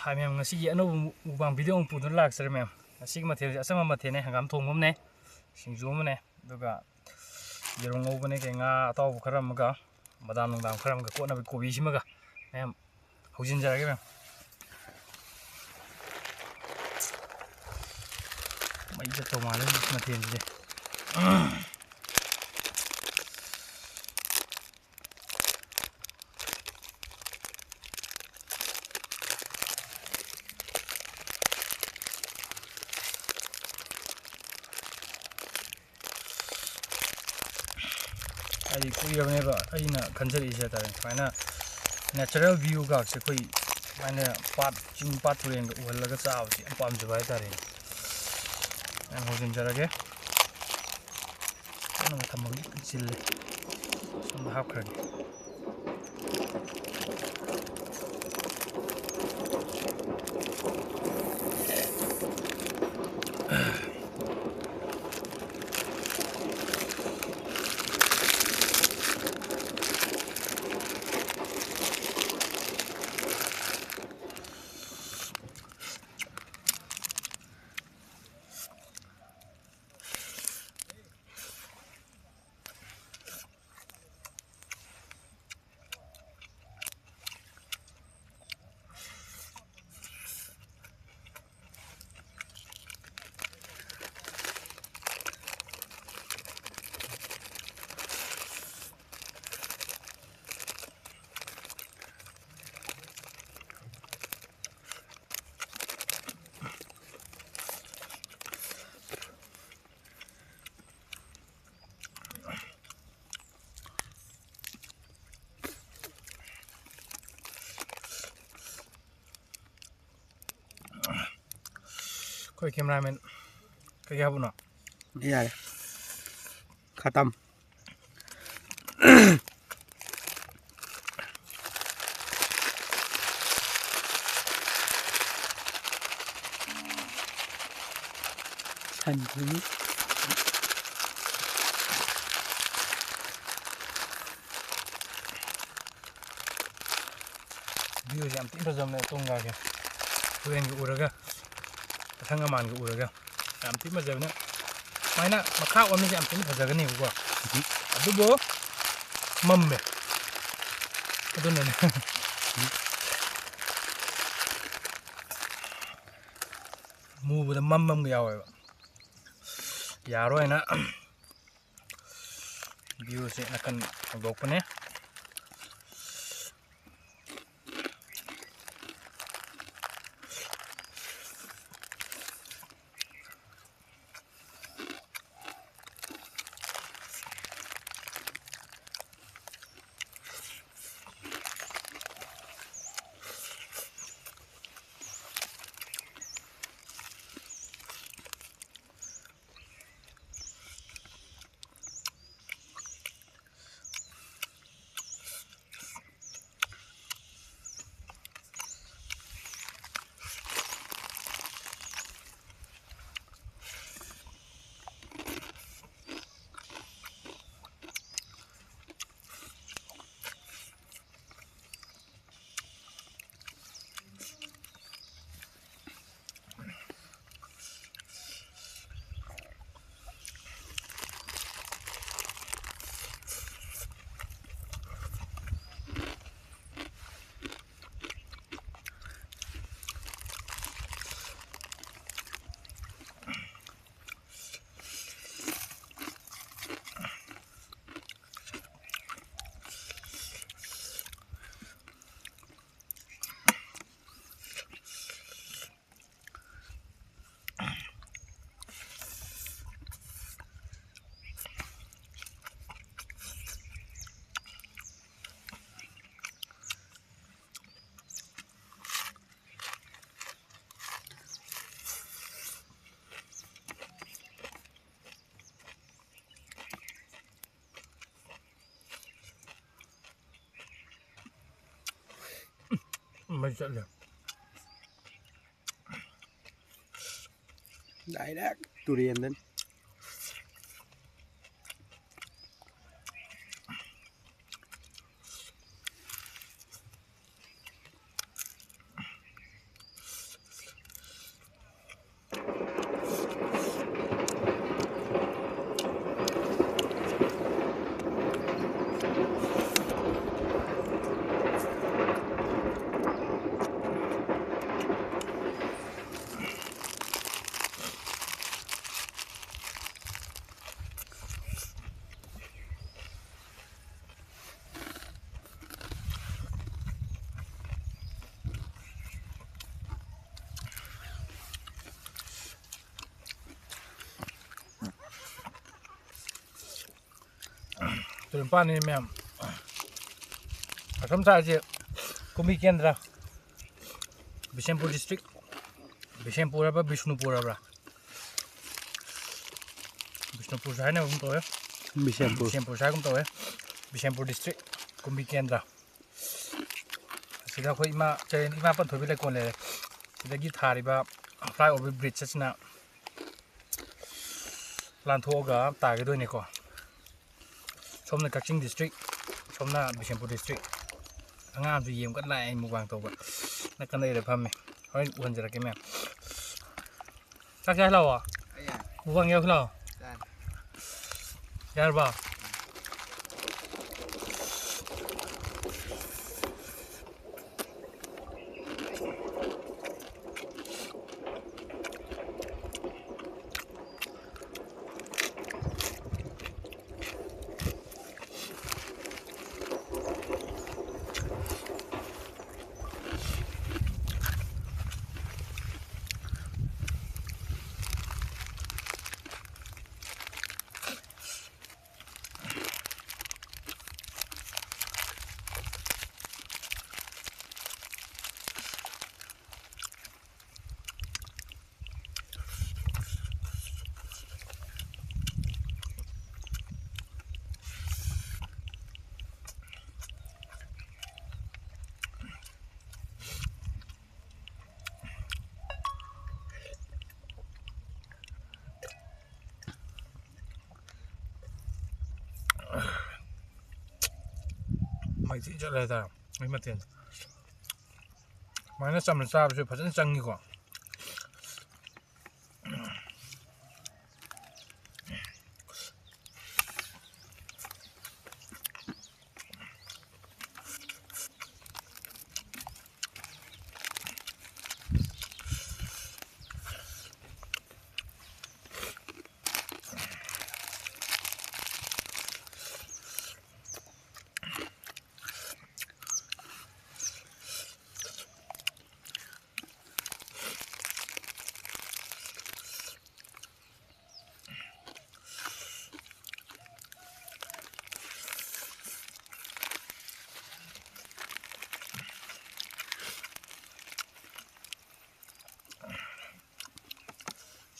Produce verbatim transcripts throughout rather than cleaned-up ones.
ꯍꯥꯏ ꯃꯌꯥꯝ, ꯉꯁꯤꯒꯤ ꯑꯅꯧꯕ ꯃꯨꯛꯕꯥꯡ ꯚꯤꯗꯤꯑꯣ ꯑꯃ ꯄꯨꯗꯨꯅ ꯂꯥꯛꯆꯔꯦ ꯃꯌꯥꯝ꯫ ꯉꯁꯤꯒꯤ ꯃꯊꯦꯜꯁꯦ ꯑꯆꯝꯕ ꯃꯊꯦꯜꯅꯦ, ꯍꯪꯒꯥꯝ ꯊꯣꯡꯕ ꯑꯃꯅꯦ, ꯁꯤꯡꯖꯨ ꯑꯃꯅꯦ, ꯑꯗꯨꯒ ꯌꯦꯔꯨꯝ ꯉꯧꯕꯅꯦ, ꯀꯩ ꯉꯥ ꯑꯇꯥꯎꯕ ꯈꯔ ꯑꯃꯒ, ꯕꯗꯥꯝ ꯅꯨꯡꯗꯥꯝ ꯈꯔ ꯑꯃꯒ, ꯀꯣꯠꯅꯕ ꯀꯣꯕꯤꯁꯤꯃꯒ ꯃꯌꯥꯝ ꯍꯧꯖꯤꯟꯖꯔꯒꯦ ꯃꯌꯥꯝ꯫ ꯃꯩ ꯆꯠꯇꯧ ꯃꯥꯜꯂꯦ ꯃꯊꯦꯜꯁꯤꯗꯤ꯫ ꯍꯥꯏꯗꯤ ꯀꯨꯏꯔꯕꯅꯦꯕ ꯑꯩꯅ ꯈꯟꯖꯔꯛꯏꯁꯦ ꯍꯥꯏꯇꯥꯔꯦ, ꯁꯨꯃꯥꯏꯅ natural view ꯒꯥꯛꯁꯦ ꯑꯩꯈꯣꯏ ꯁꯨꯃꯥꯏꯅ ꯄꯥꯠ, ꯆꯤꯡ ꯄꯥꯠ ꯇꯨꯔꯦꯟꯒ ꯎꯍꯜꯂꯒ ꯆꯥꯕꯁꯦ ꯌꯥꯝ ꯄꯥꯝꯖꯕ ꯍꯥꯏꯇꯥꯔꯦ꯫ ꯌꯥꯝ ꯍꯧꯖꯤꯟꯖꯔꯒꯦ꯫ ꯀꯟꯅ ꯊꯝꯃꯒꯦ, ꯆꯤꯜꯂꯦ꯫ ꯁꯣꯝꯗ ꯍꯥꯞꯈ꯭ꯔꯒꯦ꯫ ꯑꯩꯈꯣꯏ cameraman ꯀꯩꯀꯩ ꯍꯥꯞꯄꯅꯣ? ꯌꯥꯔꯦ꯫ ꯈꯇꯝ꯫ ꯁꯟ ꯊꯣꯡꯉꯤ꯫ View ꯁꯦ ꯌꯥꯝ ꯊꯤꯅ ꯐꯖꯕꯅꯦ ꯇꯨꯡꯒꯥꯒꯤ꯫ ꯇꯨꯔꯦꯟꯒ ꯎꯔꯒ, ꯑꯁꯪ ꯑꯃꯥꯟꯒ ꯎꯔꯒ ꯌꯥꯝ ꯊꯤ ꯐꯖꯕꯅꯦ꯫ ꯁꯨꯃꯥꯏꯅ ꯃꯈꯥ ꯑꯣꯟꯕꯁꯦ ꯌꯥꯝ ꯊꯤꯅ ꯐꯖꯒꯅꯦꯕꯀꯣ꯫ ꯑꯗꯨꯕꯨ ꯃꯝꯃꯦ꯫ ꯑꯗꯨꯅꯅꯦ꯫ ꯃꯨꯕꯗ ꯃꯝ ꯃꯝꯒ ꯌꯥꯎꯋꯦꯕ꯫ ꯌꯥꯔꯣꯏꯅ ꯚ꯭ꯌꯨꯁꯦ ꯅꯥꯀꯟ ꯍꯧꯗꯣꯛꯄꯅꯦ꯫ ꯃꯩ ꯆꯠꯂꯦ꯫ Direct ꯇꯨꯔꯦꯟꯗꯅꯤ꯫ ꯇꯨꯔꯦꯟ ꯃꯄꯥꯟꯅꯤ ꯃꯌꯥꯝ꯫ ꯑꯁꯣꯝ ꯁꯥꯏꯠꯁꯦ ꯀꯨꯝꯕꯤ ꯀꯦꯟꯗ꯭ꯔ, ꯕꯤꯁꯦꯝꯄꯨꯔ district꯫ ꯕꯤꯁꯦꯝꯄꯨꯔ ꯍꯥꯏꯕ꯭ꯔꯥ, ꯕꯤꯁꯅꯨꯄꯨꯔ ꯍꯥꯏꯕ꯭ꯔꯥ? ꯕꯤꯁꯅꯨꯄꯨꯔꯁꯨ ꯍꯥꯏꯅꯕꯒꯨꯝ ꯇꯧꯋꯦ꯫ ꯕꯤꯁꯦꯝꯄꯨꯔ꯫ ꯕꯤꯁꯦꯝꯄꯨꯔꯁꯨ ꯍꯥꯏꯒꯨꯝ ꯇꯧꯋꯦ꯫ ꯕꯤꯁꯦꯝꯄꯨꯔ district, ꯀꯨꯝꯕꯤ ꯀꯦꯟꯗ꯭ꯔ꯫ ꯑꯁꯤꯗ ꯑꯩꯈꯣꯏ ꯏꯃꯥ, ꯆꯔꯦꯟ ꯏꯃꯥ ꯄꯟꯊꯣꯏꯕꯤ ꯂꯩꯀꯣꯜ ꯂꯩꯔꯦ꯫ ꯁꯤꯗꯒꯤ ꯊꯥꯔꯤꯕ flyover bridge ꯑꯁꯤꯅ ꯂꯥꯟꯊꯣꯛꯑꯒ ꯇꯥꯒꯗꯣꯏꯅꯦꯀꯣ꯫ ꯁꯣꯝꯅ ꯀꯛꯆꯤꯡ district, ꯁꯣꯝꯅ ꯕꯤꯁꯦꯝꯄꯨꯔ district꯫ ꯑꯉꯥꯡ ꯑꯃꯁꯨ ꯌꯦꯡ ꯀꯟꯅ ꯂꯥꯛꯑꯦ, ꯑꯩ mukbang ꯇꯧꯕ꯫ ꯅꯥꯀꯟꯗ ꯑꯩꯔ ꯐꯝꯃꯤ꯫ ꯍꯣꯔꯦꯟ ꯎꯍꯟꯖꯔꯛꯀꯦ ꯃꯌꯥꯝ꯫ ꯆꯥꯛ ꯆꯥꯁꯤ ꯂꯥꯛꯑꯣ꯫ ꯑꯩ ꯌꯥꯔꯦ꯫ Mukbang ꯌꯥꯎꯁꯤ ꯂꯥꯛꯑꯣ꯫ ꯌꯥꯔꯦ꯫ ꯌꯥꯔꯕꯣ? ꯃꯩꯊꯤ ꯆꯠꯂꯦ ꯍꯥꯏꯇꯥꯔꯦ꯫ ꯃꯩ ꯃꯊꯦꯜ ꯁꯨꯃꯥꯏꯅ ꯆꯝꯅ ꯆꯥꯕꯁꯨ ꯐꯖꯅ ꯆꯪꯉꯤꯀꯣ꯫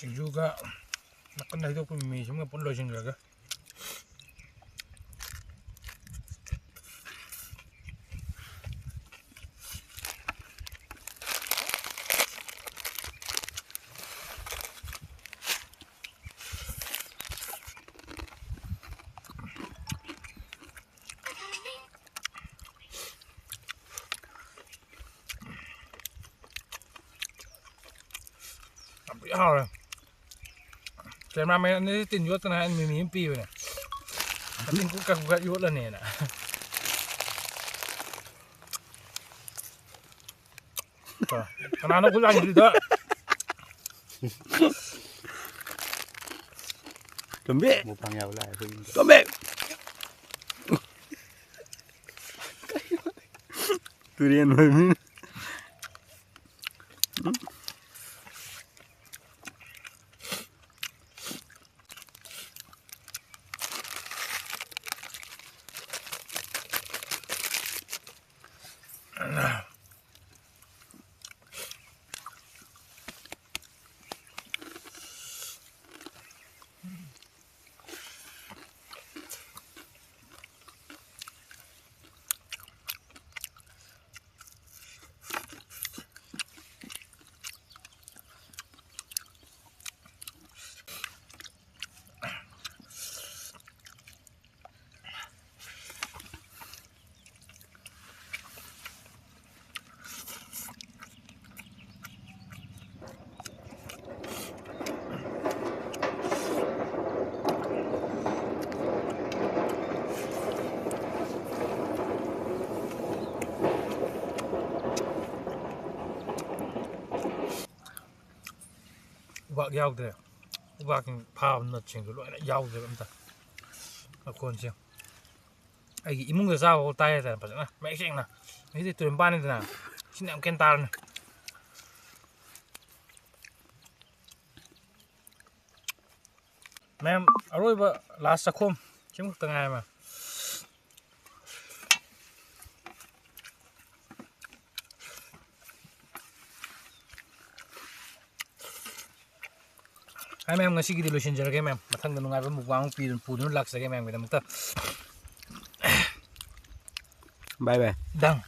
ꯁꯤꯡꯖꯨꯒ ꯅꯥꯀꯟꯗ ꯍꯩꯗꯣꯛꯄ ꯃꯤꯃꯤꯁꯤꯃꯒ ꯄꯨꯟꯅ ꯂꯣꯏꯁꯤꯟꯈ꯭ꯔꯒ꯫ ꯌꯥꯝ ꯊꯤ ꯍꯥꯎꯔꯦ꯫ ꯀꯦꯃꯦꯔꯥꯃꯦꯟ ꯑꯅꯤꯗꯤ ꯇꯤꯟ ꯌꯣꯠꯇꯅ ꯍꯥꯏ ꯃꯤꯃꯤ ꯑꯃ ꯄꯤꯕꯅꯦ꯫ ꯃꯇꯤꯟ ꯀꯨꯞꯀ ꯀꯨꯞꯀ ꯌꯣꯠꯂꯅꯦꯅ꯫ ꯀꯅꯥꯅꯣ ꯈꯨꯠ ꯂꯥꯡꯉꯤꯗꯨꯗ? ꯇꯣꯝꯕꯤ! ꯃꯨꯛꯕꯥꯡ ꯌꯥꯎ ꯂꯥꯛꯑꯦ ꯑꯩꯈꯣꯏ ꯌꯨꯝꯗ꯫ ꯇꯣꯝꯕꯤ! ꯇꯨꯔꯦꯟ ꯑꯣꯏꯕꯅꯤꯅ꯫ ꯎꯕꯥꯛ ꯌꯥꯎꯗ꯭ꯔꯦ꯫ ꯎꯕꯥꯛꯀꯤ ꯐꯥꯕ ꯅꯠꯁꯤꯡꯗꯣ ꯂꯣꯏꯅ ꯌꯥꯎꯗ꯭ꯔꯦꯕ ꯑꯝꯇ꯫ ꯃꯈꯣꯟꯁꯦ ꯑꯩꯒꯤ ꯏꯃꯨꯡꯗ ꯆꯥꯕꯐꯥꯎ ꯇꯥꯏ ꯍꯥꯏꯇꯥꯔꯦ, ꯐꯖꯅ ꯃꯌꯦꯛ ꯁꯦꯡꯅ꯫ ꯉꯁꯤꯗꯤ ꯇꯨꯔꯦꯟ ꯃꯄꯥꯟꯅꯤꯗꯅ, ꯁꯤꯅ ꯌꯥꯝ ꯒ꯭ꯌꯥꯟ ꯇꯥꯔꯅꯤ꯫ ꯃꯌꯥꯝ, ꯑꯔꯣꯏꯕ ꯂꯥꯁ ꯆꯥꯛꯈꯣꯝ ꯁꯤꯃꯈꯛꯇ ꯉꯥꯏꯔꯦ꯫ ꯍꯥꯏ ꯃꯌꯥꯝ, ꯉꯁꯤꯒꯤꯗꯤ ꯂꯣꯏꯁꯤꯟꯖꯔꯒꯦ ꯃꯌꯥꯝ꯫ ꯃꯊꯪꯗ ꯅꯨꯡꯉꯥꯏꯕ mukbang ꯑꯃ ꯄꯤꯗꯨꯅ ꯄꯨꯗꯨꯅ ꯂꯥꯛꯆꯒꯦ ꯃꯌꯥꯝꯒꯤꯗꯃꯛꯇ꯫ ꯕꯥꯏ ꯕꯥꯏ꯫ Done꯫